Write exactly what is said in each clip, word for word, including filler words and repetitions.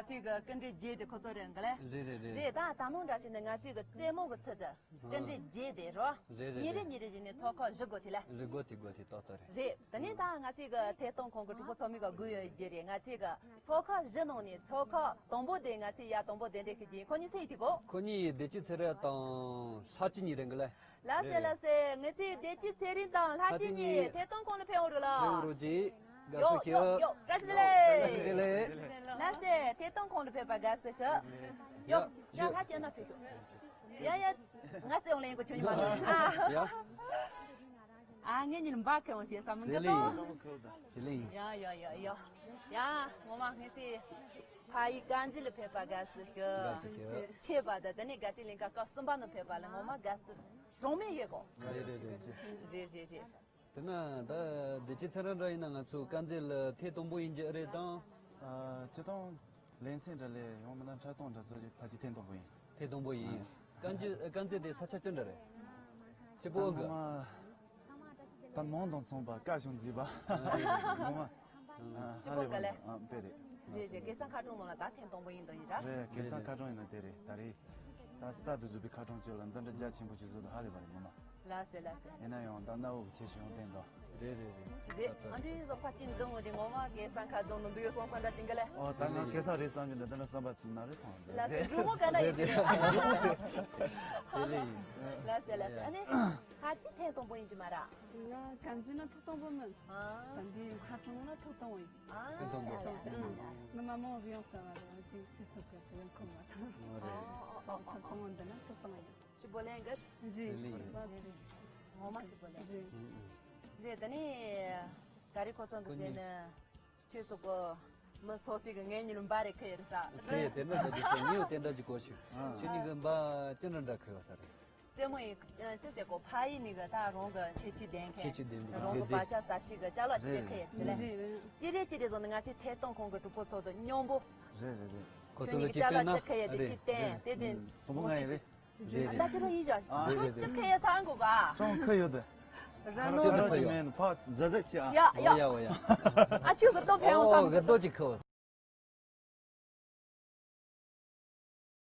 ཅིག་གི་སྐུ་མགྲོན་བརྒྱད་དེ་ཁོ་ཚོ་རེད་འགི་ལེ། རེད་རེད་རེད། རེད། ད་ད་ནང་འདྲ་བྱས་ནས་ང་ཚོའི་གི་རྩེད་མོ་གི་ཚུལ་དུ་སྐུ་མགྲོན་བརྒྱད་དེ་རོ། རེད་རེད་ཉིན་རེ་རེད། ཉིན་རེ་བྱས་ནས་ཚོགས་ཁག་བཞི་དགོས་དེ་ལ། བཞི་དགོས་དེ་དགོས་དེ་ཏོག་ཏོ་རེད། རེད། དེ་ནས་ད་ང་ཚོའི་གི་ཐད་གཏོང་ཁང་གི་གྲོགས་པོ་ཚོགས་མི་གི་དགོས་ཡོད་རྒྱུ་རེད། ང་ཚོའི་གི་ཚོགས་ཁག་བཞི་ནང་ནས་ཚོགས་ཁག་དང་པོ་དེ་ང་ཚོའི་ཡ་དང་པོ་གདན་འདྲེན་ཞུ་རྒྱུ་ཡིན། ཁོ་གཉིས་སུ་ཡིན་དེ་གོ། ཁོ་གཉིས་བདེ་སྐྱིད་ཚེ་རིང་དང་ལྷ་སྐྱིད་གཉིས་རེད་འགི་ལེ། ལགས་སེ་ལགས་སེ། ང་ཚོའི་བདེ་སྐྱིད་ཚེ་རིང་དང་ལྷ་སྐྱིད་གཉིས་ཐད་གཏོང་ཁང་ལ་ཕེབས་འོང་རོགས་ལ། ཕེབས་འོང་རོགས་གྱིས། དགའ་ཡོ་བསུ་ཞུ། ཡོ་ཡོ། བཀྲ་ཤིས་བདེ་ལེགས། བཀྲ་ཤིས་བདེ་ལེགས། ལགས་སེ། ཐད་གཏོང་ཁང་ལ་ཕེབས་པ་དགའ་བསུ་ཞུ། ཡོ་ཡོ། ལྷ་སྐྱིད་ན་ཐུག་ཤོག་ཡ་ཡ། ང་ཚོ་ཡོང་ལེན་གོ་ཁྱོད་ཉི་མ་ནོ། ཡ། ཨ་ངས་ཉིན་འབའ་ཁེ་འོང་ཞེས་བསམ་མི་འདུག་ཟེ་ལིང་། ཟེ་ལིང་། ཡ་ཡ་ཡ་ཡ། ཡ་ངོ་མ་ངས་ཚེ་ཕ་ཡི་དཀར་མཛེས་ལ་ཕེབས་པ་དགའ་བསུ་ཞུ། དགའ་བསུ་ཞུ། ཆེ་བ་དང་དེ་ནས་དགའ་སྤྲོ་གླིང་ག་སྐབས་གསུམ་པ་ནང་ཕེབས་པ་ལ་ངོ་མ་དགའ་བསུ་གྲངས་མེད་ཡོད་གོ། རེད་རེད་རེད། རེད་རེད་རེད། དེ་ན་ད་བདེ་སྐྱིད་ཚེ་རིང་འདྲ་ཡིན་ན་ང་ཚོ་དཀར་མཛེས་ལ་ཐེངས་དང་པོ་ཡིན་གྱི་རེད་དང་། ཨ་སྤྱི་བཏང་ལེན་སེ་འདྲ་ལས་ཡང་མིན་ན་འཁྲབ་སྟོན་འདྲ་ཚོ་ཞིག་ཕལ་ཆེར་ཐེངས་དང་པོ་ཡིན། ཐེངས་དང་པོ་ཡིན། དཀར་མཛེས་དཀར་མཛེས་དེ་ས་ཆ་ཅི་འདྲ་རེད། ཆེ་པོ་ཨང་གི། ད་མང་དང་མཚུངས་པ་དཀར་ཞིང་མཛེས་པ། ངོ་མ། ཨ་ཧ་ལས་པ་ཨ་དཔེ་རེད། རེད་རེད། སྐལ་བཟང་ཁ་གྲོང་ནང་ལ་ད་ཐེངས་དང་པོ་ཡིན་དང་ཡིན་ར། རེད། སྐལ་བཟང་ཁ་གྲོང་ཡིན་ན་དེ་རེད། ད་རེད། ད་གསར་དུ་བཟོས་པའི་ཁ་གྲོང་ཚོ་ལ་འདི་འདྲ་རྒྱ་ཆེན་པོ་ཅིག་བཟོས་འདུག་ཧ་ལས་པ་རེད་ངོ་མ། ལགས་སེ་ལགས་སེ། ཡིན་ན་ཡང་ད་གནའ་བོ་ཆེ་ཞིང་ཡོན་ཏན་འདུག་རེད་རེད་རེད། རེད། ཨ་འདྲའི་བཟོ་ཁ་ཅིག་འདུག་འོ་དེ་ངོ་མ་སྐལ་བཟང་ཁ་རྫོང་ནང་འདུག་ཡོད་སོང་སོང་འདྲ་ཅིག་གི་ལེ། ཨོ་ད་ང་སྐལ་བཟང་རེད་བསམ་གྱི་འདུག་དེ་འདྲ་བསམ་པ་ན་རེད་ཐང་། ལགས་སེ་འབྲུག་མོ་ག་ན་ཡོད་ཀྱི་རེད། ཟེ་ལིང་། ལགས་སེ་ལགས་སེ། ཨ་ནི་ཁ་ཅིག་ཐེངས་དང་པོ་ཡིན་གྱི་མ་ར། ང་ག་འཛིན་ན་ཐོག་དང་པོ་མིན། ཨ་ད་འདི་ཁ་གྲོང་ན་ཐོག་དང་པོ་ཡིན། ཨ་ཐོག་དང་པོ། ཨ་ཨ་ཨ། ང་མ་མང་ཟིག་ཡོང་ས་བ་རེད། ཅིག་སི་ཚོ་ག་དེ་ཡང་ཁོ་མ་ཐང་། ཨ་ཨ་ཨ་ཨ། ཐོག་དང་པོ་འདི་ན་ཐོག་དང་ཡིན། ཞི་བོ་ལེན་གར། རེད། ཟེ་ལིང་། རེད་རེད། ངོ་མ་ཞི་བོ་ལེན། རེད། ཨ་ཨ། རེད། ད་ནི་ད་རེས་ཁོ་ཚོ་འདི་ཟེར་ནས་ཁྱོད་ཚོ་གོ་མི་སོ་སི་གི་ངའི་ཉིན་འབའ་རེ་ཁེ་ཡེར་ས་ཟེ་དེ་འདྲ་འདྲ་ཅིག་ཟེར་ངས་དེ་འདྲ་ཅིག་གོ་ཞུ། ཁྱོད་གཉིས་གི་འབའ་ཅི་འདྲ་འདྲ་ཁེ་ཡོད་ས་རེད། རྩེད་མོ་ཡིན། ཅི་ཟེར་གོ་ཕ་ཡི་ནི་གི་ད་རང་གི་ཁྱད་ཆོས་ལྡན་མཁན། ཁྱད་ཆོས་ལྡན་པའི་རང་གི་བག་ཆགས་ཟབ་ཤིག་གི་ཅ་ལག་ཅི་རེད་ཁེ་ཡེར་ཟེར་ལེ། ཅི་རེད་ཅི་རེད་བཟོ་ནི་ང་ཚོའི་ཐད་གཏོང་ཁང་གི་གྲོགས་པོ་ཚོ་དང་མཉམ་པོ། རེད་རེད་རེད། ཁོ་ཚོ་གི་ཅི་བསྟན་ན་ཅི་ཁེ་ཡེར་དེ་ཅི་བསྟན་དེ་དེ། དང་པོ་ང་ཡིན་རེད། རེད་རེད། ད་ཁྱོད་རང་ཡིན་ཞོག་ཨ་རེད་རེད་རེད། ཅི་ཁེ་ཡེར་ས་འགོ་ག་ཅང་ཁ་ཡོད་དེ། ར་ཁ་ནོ་ཅི་ཁ་ཡོད། མེད་ཕ་ཟ་ཟ་ཅི་ཨ། ཡ་ཡ། ཡ་ཡ་ཡ། ཨ་ཁྱོད་གི་ཏོ་ཕན་ཡོང་ཨོ་ཐང་། གི་ཏོ་ཅི་ཁེ་ཡོད།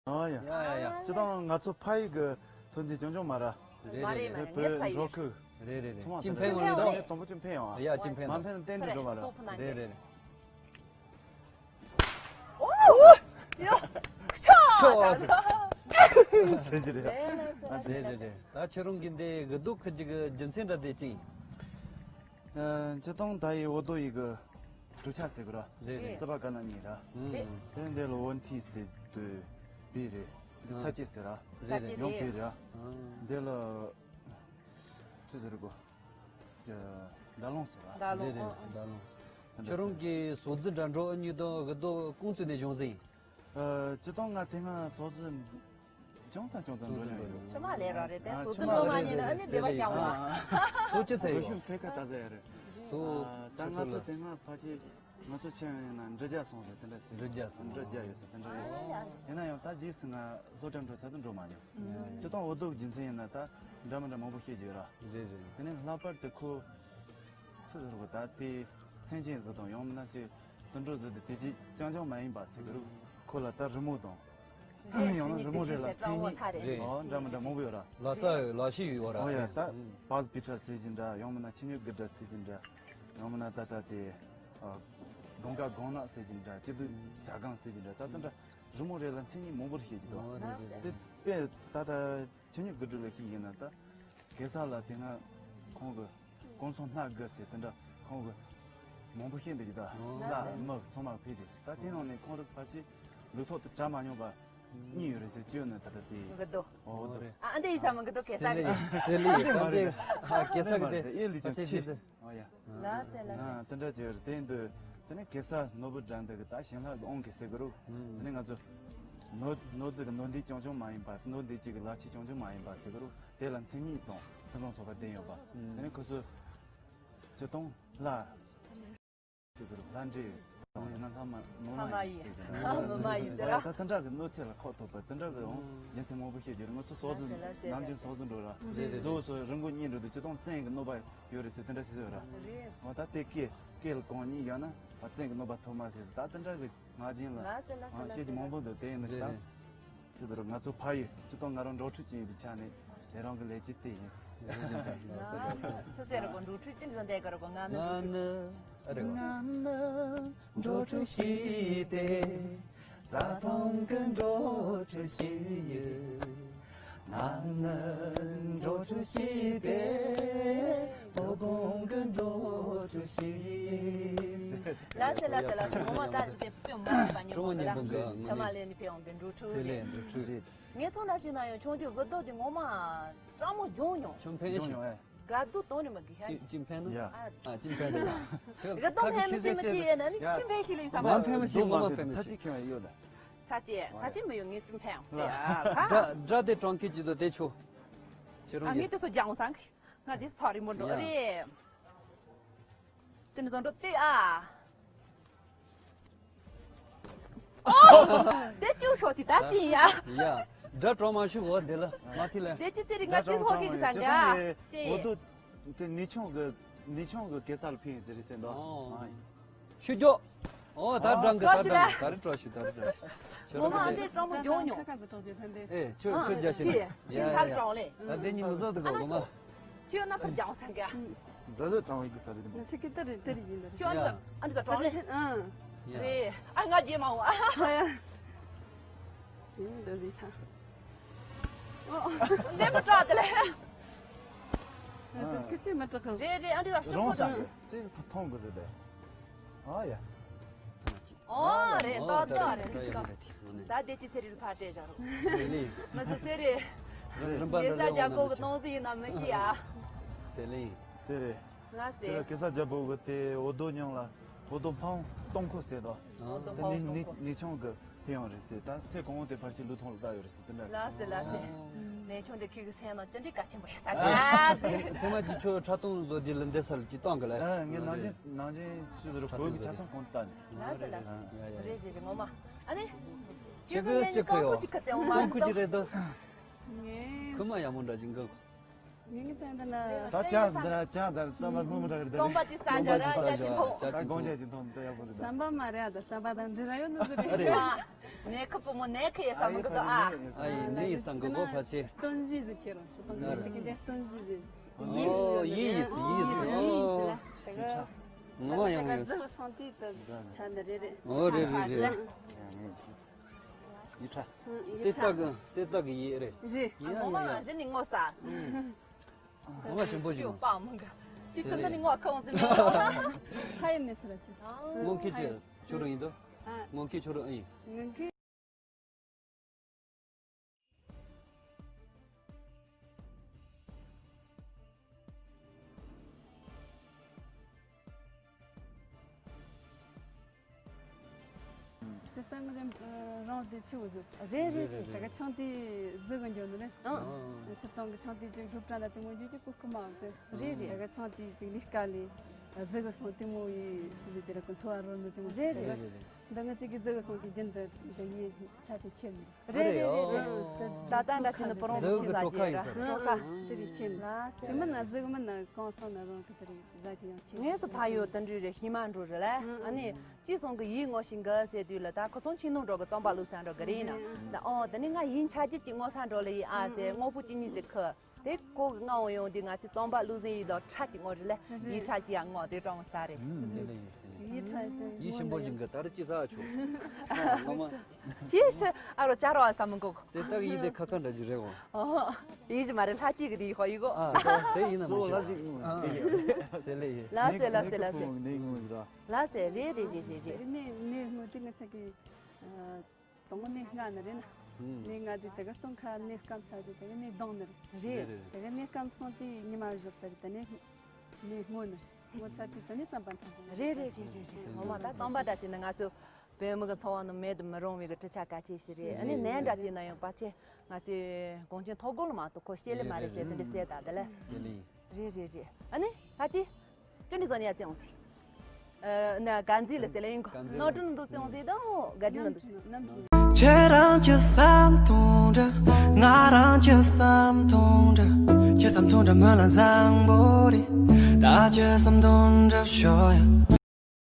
ཨ་ཡ། ཡ་ཡ་ཡ། ཅི་དང་ང་ཚོ་ཕ་ཡི་གི་ཐོན་རྫས་ཅང་ཅང་མ་ར། རེད་མ་རེད་རེད། མ་རེད། ངས་ཕ་ཡི་འབྲོག་ཁུལ། རེད་རེད་རེད། ཚང་མ་ཅིན་ཕན་ཕན་ཡོང་ལེ་དང་། དང་པོ་ཅིན་ཕན་ཡོང་ཨ། ཡ་ཅིན་ཕན་མ་ཡོང་། ཕན་ཏན་ཏན་འགྲོ་མ་ར། སོ་ཕུ་ན་རེད་རེད་རེད། ཨོ། ཡ། ཤོ། ཟེར་གྱི་རེད། རེད་རེད་རེད། ཨ་རེད་རེད་རེད། ད་ཁྱེད་རང་གི་འདི་གི་རྡོ་ཁུ་ཅིག་གི་རྒྱུ་མཚན་འདྲ་དེ་ཅི་ཡིན། ཨ་སྤྱིར་བཏང་ད་ཡི་འོ་རྡོ་ཡི་གི་གྲུ་ཆ་ཟེར་གི་ར། རེད་རེད། རྩི་བ་ག་ན་ཉིད་ར། རེད། དེ་འདི་ལ་འོ་ཐི་ཟེར་དུས་བི་རེད། འདི་ཨ་ཚ་ཅེ་ཟེར་ར། ཚ་ཅེ་ཡང་ཟེར། བི་ར། ཨ་འདི་ལ་ཅི་ཟེར་གོ། ད་ལོང་ཟེར་ར། ད་ལོང་། རེད་རེད། ཨ་ད་ལོང་། ཁྱོད་རང་གི་ཟོག་རྫི་འདྲ་འགྲོ་ཨ་ཉུ་དང་གི་རྡོ་ཀུང་ཙུ་ནས་བྱུང་ཟིན། ཨ་སྤྱིར་བཏང་ང་དེ་སྔ་ཟོག་རྫི་ཅུང་ཟད་ཅུང་ཟད་འགྲོ་མྱོང་ཡོད། ཕྱི་མ་ལས་ར་རེད་དེ། ཨ་ཟོག་རྫི་འགྲོ་མ་ཉན་ན་ཨ་ནི་བདེ་བ་ཤང་བ། ཟོག་ཅི་ཚད་ཡོད། ཟོག་ཤུན་ཕེ་ཁ་ཙ་ཙ་ཡ་རེད། ཟོག་ཨ་ད་ང་ཚོ་དེ་སྔ་ཕལ་ཆེར་ང་ཚོ་ཆེན་ཡིན་ན་འབྲི་རྒྱ་སོང་རེད། དེ་འདྲ་ཟེར། འབྲི་རྒྱ་སོང་། འབྲི་རྒྱ་ཡོད་ཟེར་དེ་འདྲ་རེད། ཡིན་ན་ཡང་ད་རྗེས་སུ་ང་ཟོག་འདྲ་འགྲོ་ཚད་དུ་འགྲོ་མ་མྱོང་། སྤྱིར་བཏང་འོ་རྡོ་གི་རྒྱུ་མཚན་ཡིན་ན་ད་འདྲ་མི་འདྲ་མང་པོ་བཤད་རྒྱུ་ཡོད་ར། རེད་རེད། དེ་ནས་ལྷག་པར་དུ་ཁོ་ཆི་ཟེར་བ་ད་དེ་སེམས་ཅན་ཟེར་དང་ཡང་མིན་ན་ཅིག་དུད་འགྲོ་ཟེར་དེ་དེ་ཅིག་རྐྱང་རྐྱང་མ་ཡིན་པ་ཟེར་གི་རུ། ཁོ་ལ་ད་རི་མོ་དང་། ཡང་ན་རི་མོ་རེ་ལ་མཚན་ཉིད། རེད། ཨོ་འདྲ་མི་འདྲ་མང་པོ་ཡོད་ར། ལ་རྩ་ཡོད་ལ་ཤི་ཡོད་ར། ཨོ་ཡ་ད་བཱས་པི་ཁྲ་ཟེར་གྱིན་འདྲ། ཡང་མིན་ན་ཆི་ཉོ་གི་འདྲ་ཟེར་གྱིན་འདྲ། ཡང་མིན་ན་ད་ད་དེ་ཨ་གང་ག་གང་ན་ཟེར་གྱིན་འདྲ། སྐྱིད་སྡུག་བྱ་གང་ཟེར་གྱིན་འདྲ། ད་དེ་འདྲ་རི་མོ་རེ་ལ་མཚན་ཉིད་མང་པོར་བཤད་ཀྱི་འདུག་ཨོ་རེད་རེད། དེ་དཔེ་ད་ད་ཆི་ཉོ་གི་འདྲ་ལ་ཤི་ཡིན་ན་ད་གེ་སར་ལ་དེ་སྔ་ཁོང་གི་ཀོང་ཚང་སྣ་དགུ་ཟེར་དེ་འདྲ་ཁོང་གི་མང་པོ་བཤད་འདུག་གི་ད། ཨོ་ལྷ་མི་ཚང་མ་ཕེབས་ཏེ་ད་དེ་ནང་ནས་ཁོང་རུ་ཕལ་ཆེར་ལུས་ཐོག་ཏུ་གྲ་མ་མྱོང་པ་གཉིས་ཡོད་རེད་ཟེར་གྱི་ཡོད་ནི་ད་ལྟ་དེ། གི་རྡོ། ཨོ་རྡོ། རེད། ཨ་འདི་ཡིན་ས་མི་གི་རྡོ་གེ་སར་གི། ཟེར་ལེ་ཟེར་ལེ་ཨ་འདི་ཨ་གེ་སར་གི་དེ་ཨེ་ལི་ཅང་ཕལ་ཆེར་ཆེ་ཟེར། ཨོ་ཡ། ལ་སེ་ལ་སེ། ཨ་དེ་འདྲ་ཅིག་ཡོད་རེད། དེ་འདུག་དེ་ནས་གེ་སར་ནོར་བུ་སྒྲ་འདི་གི་ད་ཞིང་ལྷ་གི་དབང་གིས་ཟེར་གི་རུ། དེ་ནས་ང་ཚོ་ནོར་ནོར་རྫི་གི་ནོར་འདི་རྐྱང་རྐྱང་མ་ཡིན་པ། ནོར་འདི་གཅིག་གི་ལ་ཆེ་རྐྱང་རྐྱང་མ་ཡིན་པ་ཟེར་གི་རུ། དེ་ལ་མཚན་ཉིད་དང་ཕུན་སུམ་ཚོགས་པ་ལྡན་ཡོད་པ། དེ་ནས་ཁོ་ཚོ་སྤྱིར་བཏང་ལྷ། ཁྱོད་ཚོར་ལྷ་འདྲེ། ཡིན་ན་ལྷ་མ་མོ་ཕ་མ་མ་ཡིན་ཡིན་ཟེར་ཟེར་ན། ཕ་མ་མ་ཡིན་ཟེར་ར། ད་དེ་འདྲ་གི་གནོད་འཚེ་ལ་ཁོག་ཐུག་པ་དེ་འདྲ་གི་འོང་རྒྱུ་མཚན་མང་པོ་ཤེས་ཀྱི་རེད། ང་ཚོ་སོག་ཟོ་ལགས་སེ་ལགས་ནམ་རྒྱུན་སོག་ཟོ་འགྲོ་ར། རེད་རེད། རྫོགས་སོ་རི་མགོ་གཉིས་འགྲོ་དུས་སྤྱིར་བཏང་བཙན་གྱི་གནོད་པ་ཡོད་རེད་ཟེར་དེ་འདྲ་ཟེར་ཟེར་ར། རེད། འོ་ད་དེ་སྐད་སྐད་ལ་གང་གཉིས་བཞག་ན་ད་བཙན་གྱི་གནོད་པ་ཐོབ་མ་ཟེར་ཟེར་ད་དེ་འདྲ་གི་ང་རྒྱུན་ལ་ལགས་སེ་ལགས་སེ་ང་ལགས་བཤད་ཀྱི་མང་པོ་འདུག་དེ་ཡིན་ན་ད། རེད་རེད། ཅི་ཟེར་ང་ཚོ་ཕ་ཡུལ་སྤྱིར་བཏང་ང་རང་འབྲོག་ཕྲུག་ཅིག་ཡིན་པའི་ཆ་ནས་ཟེར་རང་གི་ལས་ཀྱི་དེ་ཡིན། ཆུ་ཚོད་རེ་གོ་འབྲོག་ཕྲུག་ཅི་འདྲ་བསྡད་ག་རེ་གོ་ང་ནི་ང་ནི་ཨ་རེ་གོ་ང་ནི་འབྲོག་ཕྲུག་ཞིག་སྟེ། རྩྭ་ཐང་གི་འབྲོག་ཕྲུག་ཞིག་ཡིན། ང་ནི་འབྲོག་ཕྲུག་ཞིག་སྟེ། དོ་དགོང་གི་འབྲོག་ཕྲུག་ཞིག་ཡིན། ལགས་སེ་ལགས་སེ་ལགས་སེ། ངོ་མ་བཀྲ་ཤིས་བདེ་ལེགས་ཕེབས་འོང་བ་ཉིན་མོ་གི་ལ། ཆ་མ་ལས་ནི་ཕེབས་འོང་བའི་འབྲོག་ཕྲུག་རེད། འབྲོག་ཕྲུག་རེད། ངས་ཚོང་འདྲ་ཞིག་ན་ཡང་ཆུང་དུས་གི་རྡོ་དེ་ངོ་མ་སྤྲང་མོ་སྦྱོང་མྱོང་། ཆུ་འཕེན་ཞིག་ཡོང་ཨེ། ག་རྡོ་གཏོང་ནི་མ་གི་ཧ། ཅི་ཅི་འཕེན་ནི། ཡ། ཨ་ཅི་འཕེན་ནི། ག་རྡོ་འཕེན་མི་ཤེས་མི་ཅི་ཡོད་ན་ནི་ཡ། ཆུ་འཕེན་ཤེས་ལེ་ས་མ། མ་འཕེན་མི་ཤེས་ངོ་མ་འཕེན་མི་ཤེས། ཚ་ཅི་ཁྱོད་ཡོད་ད། ཚ་ཅི་ཚ་ཅི་མི་ཡོད་ངས་ཆུ་འཕེན་ཡོང་དེ་ཡ། སྒྲ་སྒྲ་དེ་གྲོང་ཁྱེར་གྱི་དོ་དེ་ཆུ། ཁྱེད་རང་ཨ་ངས་གི་དེ་སོ་ལྗང་སང་གི། ང་རྗེས་ཐག་རིང་མོ་འགྲོ་ཡ། རེད། དེ་ནི་བཟོ་འགྲོ་ལྟོས་ཨ། ཨོ། དེ་ཅུ་ཤོག་དེ་ད་ཅི་ཡིན་ཡ། ཡ། དགྲ་གྲོགས་མ་ཞུ་གོ་དེ་ལ་མ་ཐི་ལ། དེ་ཅི་ཚེ་རིག་ང་ཅི་ཚོགས་ཀྱི་གི་ས་འགའ། དེ། འོ་དོ། དེ་ནི་ཆུང་གི་ནི་ཆུང་གི་གེ་སར་ཕིན་ཟེར་རེད་ཟེར་འདུག་ཨོ། ཨ། ཤུ་ཅོ། ཨོ་ད་འགྲང་གི་ད་འགྲང་གི་ད་རི་བྲོ་ཞིག་ད་རི་བྲོ་ཞིག་ངོ་མ་ཨ་འདྲས་གྲོགས་མོ་ཇོ་ཉོ། ཁ་ཁ་ཟི་གྲོགས་དེ་ཐན་དེ། ཨེ་ཁྱོད་ཁྱོད་རྒྱ་ཤི་ན། ཅི་ཡ་ཅི་ཡ་ཚར་ཡ། གྲོགས་ལེ། ད་དེ་ཉིན་མི་བཟོ་འདུག་གོ་ངོ་མ། ཁྱོད་ན་ཕར་རྒྱང་སང་ག་ཟ་ཟ་དྲང་བའི་གི་ས་རེད་མོ། ང་ཞིག་གི་ཏི་རི་ཏི་རི་ཡིན་ད། ཁྱོད་ཨ་ནི་ཨ་ནི་ད་གྲོགས་ལེ། ཨང་། ཡ། རེད། ཨ་ང་རྗེས་མ་འོ། ཨ་ཡ། ཡིན་འདི་ཟིག་ཐང་། ཨོ། འདི་མི་སྐྲག་དེ་ལེ། ཨ་ཁི་ཆི་མི་སྐྲག་གི། རེད་རེད། ཨ་འདི་ད་ཤོག་རོང་གོ་ད། ས་ཟེར་ཅི་ཐོང་གི་ཟེར་དེ། ཨ་ཡ། ཨོ་རེད། ཏོག་ཏོག་རེད། ད་དེ་ཅི་ཚེ་རིལ་ཕར་སྤྲད་བཞག་རོགས། མི་ཚེ་ཚེ་རེད། རིམ་པ་འདི་ལས་འོང་ན་མི་ཤེས། ཡ། ཟེར་ལེ། དེ་རེད། ལ་ཟེར། དེ་ལ་གེ་སར་རྒྱལ་པོ་གི་དེ་འོ་དོ་ཉོང་ལ་འོ་དོ་འཕང་སྟོང་ཁོ་ཟེར་དོ། འོ་དོ་དེ་འཕང་ནི་སྟོང་ནི་ཁོ། ནི་ཆུང་གི་ཕེ་ཡོང་རེད་ཟེར། ད་ཚེ་གང་བོ་དེ་ཕར་ཕྱིན་ལུས་ཐོང་ལ་བཏགས་ཡོད་རེད་ཟེར་དེ་འདྲ། ལ་ཟེར་ལ་ཟེར། ནས་ཆུང་དེ་ཁྱོད་ཀྱི་སེམས་ནང་ཅི་འདྲའི་གལ་ཆེན་པོ་ཡོད་ས་རེད་ཟེར། ཚེ་མ་ཅིག་ཁྱོད་ཁྲ་ཏོང་བཟོ་རྒྱུ་ལ་འདི་སར་ཅིག་བཏང་གི་ལ། ཨ་ངས་ནང་བཞིན་ནང་བཞིན་ཅི་ཟེར་བོད་ཀྱི་ཆ་ཚང་གོང་དུ་བཏང་ནས། ལ་ཟེར་ལ་ཟེར། རེད་རེད་རེད། ངོ་མ་ཨ་ནི། ཁྱོད་ཀྱི་ངས་ནི་རྐང་པོ་ཅིག་ཁ་ཙེ་འོང་མ་རྩོམ་ཁུ་ཅི་རེད་དོ། ངས་ཁུ་མ་ཡག་མོ་འདྲ་ཅིག་འགག་ངས་ངས་ཅང་འདི་ན། ད་ཅང་འདི་ན་ཅང་ད་རྩམ་པ་སྔོན་མོ་འདྲ་རེད་ད། རྩམ་པ་ཅི་ས་འཇའ་ར་ཅ་ཅི་མཐོང་། ད་དགོང་ཅ་ཅི་མཐོང་ད་ཡག་པོ་རེད་ད། རྩམ་པ་མ་རེད་ཨ། ད་རྩམ་པ་དང་འབྲི་ར་ཡོད་ནི་ཟེར་རེད། ཨ་རེད། ནས་ཁུ་པུ་མོ་ནས་ཁུ་ཡེ་ས་མི་གི་དོ་ཨ། ཨ་ཡིན་ནི་ཡིན་ས་འགི་གོ་ཕ་ཆེ། སྟོན་གཟིགས་ཟིག་ཁྱེར་རོ་ཞིག་སྟོན་གཟིགས་ཞིག་གི་དེ་སྟོན་གཟིགས་ཟིག་ཨོ་ཡིན་ཡིན་སི་ཡིན་སི་ཨོ། ངོ་མ་ཡང་ཡོད་སི། སང་དེ་ད་ཆ་ནི་རེད་རེད། ཨོ་རེད་རེད་རེད། ཡིག་ཆ། ཡིག་ཆ། གསེར་རྟ་གི་གསེར་རྟ་གི་ཡིག་རེད། རེད། ཡིན་ཡང་ཡིན་ཡང་། ངོ་མ་གཞི་ནས་ངོ་ས། ངོ་མ་ཞིམ་པོ་ཞིག་པ་མང་ག་ཅི་ཚོད་ནི་ངོ་ཁ་འོང་ཟིན་མེད། ཁ་ཡིན་མི་སི་ར་ཅི། ངོ་མཁན་ཅི་ཁྱོད་རང་ཡིན་དོ། ངོ་མཁན་ཁྱོད་རང་ཨེ་ཡིན། ངོ་མཁན། སི་ཏང་རེད། རང་དེ་ཆེ་བོ་བཟོ། རེད་རེད་རེད། ད་ག་ཆང་དེ་རྫི་གི་འཇོག་ནི་རེད། ཨང་། སི་ཏང་གི་ཆང་དེ་ཅིག་སློབ་གྲྭ་ལ་དེ་མོ་འཇོག་གི་ཀུ་ཀུ་མ་ཟེར། རེད་རེད། ད་ག་ཆང་དེ་ཅིག་ལས་ཀ་ལས་རྫི་གི་སོང་དེ་མོ་ཡི་ཆི་ཟེར་དེ་ར་ཀུན་འཚོ་བ་རོལ་ནི་དེ་མོ་རེད་ཟེར། རེད་རེད། འདི་ང་ཅིག་གི་རྫི་གི་སོང་དེ་རྒྱུན་དུ་འདི་ཡི་ཆ་དེ་ཁྱེར་ནི། རེད་རེད་རེད་རེད། ད་ལྟ་འདྲ་ཁྱེར་ནི་པོ་རོང་དུ་ཁྱེར་ཟ་རྒྱུ་ར། རྫི་གི་ཀྲོ་ཁ་ཡིན་ས་རེད། ཀྲོ་ཁ་དེ་རིགས་ཁྱེར་ནི། དེ་མིན་ན་རྫི་གི་མིན་ན་གང་སོང་ན་རང་གི་དེ་རིགས། ངས་སུ་ཕ་ཡོད་དུ་འདྲི་རེ་ཤི་མ་འགྲོ་རེ་ལ། ཨ་ནི་ཅི་སོང་གི་ཡིན་ངོ་ཤིང་གི་ཟེར་དུས་ལ་ད་ཁོ་ཚོང་ཆིག་ནོ་འགྲོ་གི་རྩོམ་པ་ལུགས་སང་འགྲོ་གི་རེད་ན། ད་ཨོ་ད་ནི་ང་ཡིན་ཆ་རྒྱུ་ཅིག་ངོ་སང་འགྲོ་ལ་ཡིན་ཨ་ཟེར་དངོས་པོ་ཅི་ཉིད་ཟེར་ཁི། དེ་ཁོ་གི་ང་འོང་ཡོང་དུས་ང་ཚོས་རྩོམ་པ་ལུགས་ཟིན་ཡིན་དོ་ཁྲ་ཅིག་ངོ་རེ་ལ་ཡིན་ཆ་ཅི་ཡང་ངོ་དེ་གྲོང་ས་རེད། ཡིན་ཞིམ་པོ་ཞིང་གི་ད་རུ་ཅི་ཟ་ཆོག་ངོ་མ། ཅི་ཤི་ཨ་རོ་ཅ་རོ་ཨ་ས་མི་གོ་གོ། སེ་ཏག་ཡིན་དེ་ཁ་ཁ་འདྲ་ཅིག་རེད་གོ། ཨོ། ཡིན་ཞིག་མ་རེད་ལྷ་གཅིག་གི་དེ་ཡིན་ཧོ་ཡིན་གོ། ཨ་དེ་ཡིན་ན་མི་ཤེས། ཟེར་ལེ་ཡིན། ལ་སེ་ལ་སེ་ལ་སེ། ལ་སེ་རེད་རེད་རེད་རེད་རེད། ནས་ནས་སྔོན་དེ་ང་ཆ་གི་དང་པོ་ནས་ལྔ་ནི་རེད་ན། ནས་ལྔ་དེ་དེ་ག་སྟོན་ཁ་ནས་སྐམ་ས་དེ་དེ་ག་ནས་གདོང་ནི་རེད། རེད་རེད། དེ་ག་ནས་སྐམ་སོང་དེ་ཉི་མ་བཞག་པར་དེ་ནས་ནས་སྔོ་ནི་རེད། སྔོ་ཚ་དེ་དེ་ནས་རྩམ་པ་འཐུང་དགོས། རེད་རེད་རེད་རེད་རེད། ངོ་མ་ད་རྩམ་པ་འདྲ་བྱས་ན་ང་ཚོ་བོད་མི་གི་འཚོ་བ་ནང་མེད་དུ་མི་རུང་བའི་གི་གྲུ་ཆ་གལ་ཆེ་ཞིག་རེད། ཨ་ནི་ནས་འདྲ་བྱས་ན་ཡང་ཕལ་ཆེར་ང་ཚོའི་གོང་ཆེན་ཐོག་སྒོ་ལ་མ་གཏོགས་ཁོ་ཤེས་ལེ་མ་རེད་ཟེར་དེ་འདྲ་ཟེར་ད་དེ་ལ། རེད་རེད་རེད། ཨ་ནི་ཕལ་ཆེར་ཅི་འདྲ་བཟོ་ནས་ཡ་བཙན་འོང་ཟིག་ཨ་ན་ག་འཛི་ལ་སེ་ལེ་ཡིན་གོ་ནོ་ཀྲུན་འདུག་ཅང་ཟེ་དང་ག་འདྲི་ནོ་འདུག་ཅང་། ཁྱེད་རང་གི་བསམ་དོན་འདྲ། ང་རང་གི་བསམ་དོན་འདྲ། ཁྱེད་བསམ་དོན་འདྲ་མོ་ལ་བཟང་པོ་རེད། ད་ཁྱེད་བསམ་དོན་འདྲ་ཤོག་ཡ།